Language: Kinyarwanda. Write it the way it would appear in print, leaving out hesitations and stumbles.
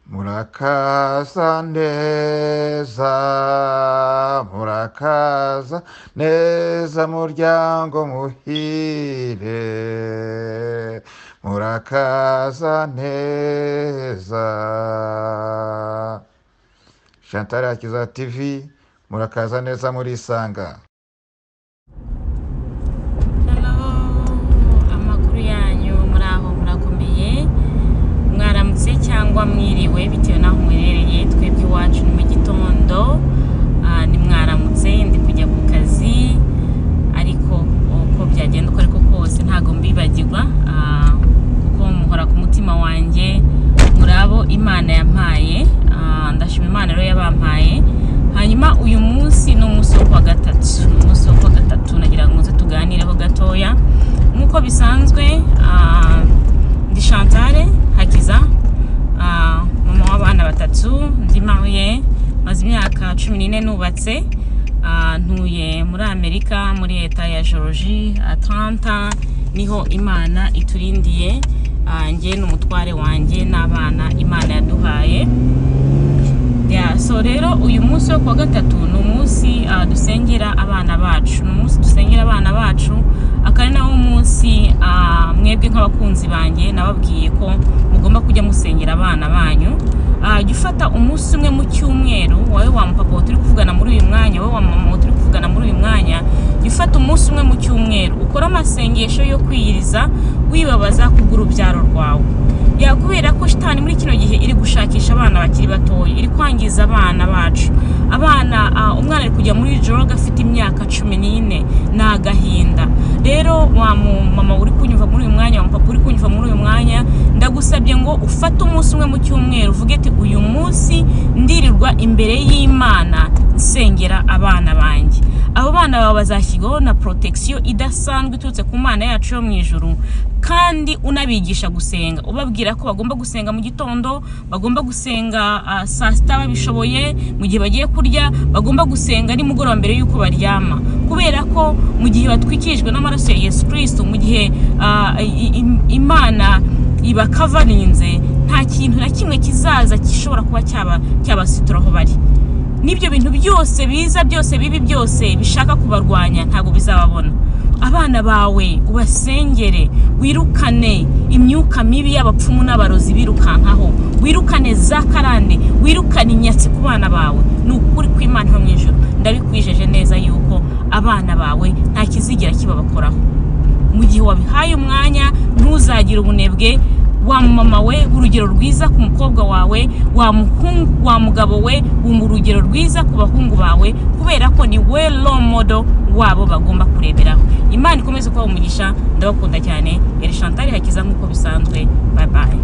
Murakaza neza, murakaza neza muryango muhire, murakaza neza. Chantal Hakiza TV, murakaza neza murisanga. Hello, amakuru yanyu? Muri aho murakomeye? Mwaramutse cyangwa mwiriwe bitewe n'aho muherereye. Twebwe iwacu ni mu gitondo, ni mwaramutse. Ndi kujya ku kazi, ariko uko byagenda uko ariko kose ntabwo mbibagirwa, kuko muhora ku mutima wanjye, muri abo Imana yampaye. Ndashima Imana rero yabampaye. Hanyuma uyu munsi ni umunsi wo kuwa gatatu, ni umunsi wo kuwa gatatu. Nagira ngo muze tuganireho gatoya nk'uko bisanzwe. Ndi Chantal Hakiza, mama w'abana batatu, ndi mariée, maze imyaka 14 nubatse. Ntuye muri Amerika, muri leta ya Georgie, Atlanta, niho Imana iturindiye. Njye n'umutware wanjye n'abana Imana yaduhaye. Yeah, so rero uyu munsi wo kuwa gatatu ni umunsi dusengera abana bacu, ni umunsi dusengera abana bacu, akaba ari nawo munsi mwebwe nk'abakunzi banjye nababwiye ko mugomba kujya musengera abana banyu. Jya ufata umunsi umwe mu cyumweru, wowe wa mupapa turi kuvugana muri uyu mwanya, wowe wa mama turi kuvugana muri uyu mwanya, jya ufata umunsi umwe mu cyumweru ukore amasengesho yo kwiyiriza, wibabaza kubw'urubyaro rwawe. Ya, kubera ko shitani muri kino gihe iri gushakisha abana bakiri batoya, iri kwangiza abana bacu. Abana, umwana ari kujya muri drogue afite imyaka 14, ni agahinda. Rero wa mama uri kunyumva muri uyu mwanya, wa papa uri kunyumva muri uyu mwanya, ndagusabye ngo ufate umunsi umwe mu cyumweru uvuge ati: "Uyu munsi ndirirwa imbere y'Imana nsengera abana banjye." Abo bana bawe bazashyirwaho na protection idasanzwe iturutse ku Mana yacu yo mu ijuru. Kandi unabigisha gusenga, ubabwira ko bagomba gusenga mu gitondo, bagomba gusenga saa sita babishoboye, mu gihe bagiye kurya, bagomba gusenga nimugoroba mbere y'uko baryama, kubera ko mu gihe batwikirijwe n'amaraso ya Yesu Kirisito, mu gihe Imana ibakavarinze, nta kintu na kimwe kizaza gishobora kuba cyabasitura aho bari. N'ibyo bintu byose biza, byose bibi, byose bishaka kubarwanya, ntabwo bizababona. Abana bawe ubasengere, wirukane imyuka mibi y'abapfumu n'abarozi birukankaho, wirukane za karande, wirukane inyatsi ku bana bawe. Ni ukuri kw'Imana ho mu ijuru, ndabikwijeje neza yuko abana bawe nta kizigera kibabakoraho mu gihe wabihaye umwanya. Ntuzagire ubunebwe. Wa mama we, urugero rwiza ku mukobwa wawe. Wa muhungu, wa mugabo we, wumva urugero rwiza ku bahungu bawe, kubera ko ni we role model wabo bagomba kureberaho. Imana ikomeze kubaha umugisha, ndabakunda cyane. Yari Chantal Hakiza nk'uko bisanzwe. Bye bye.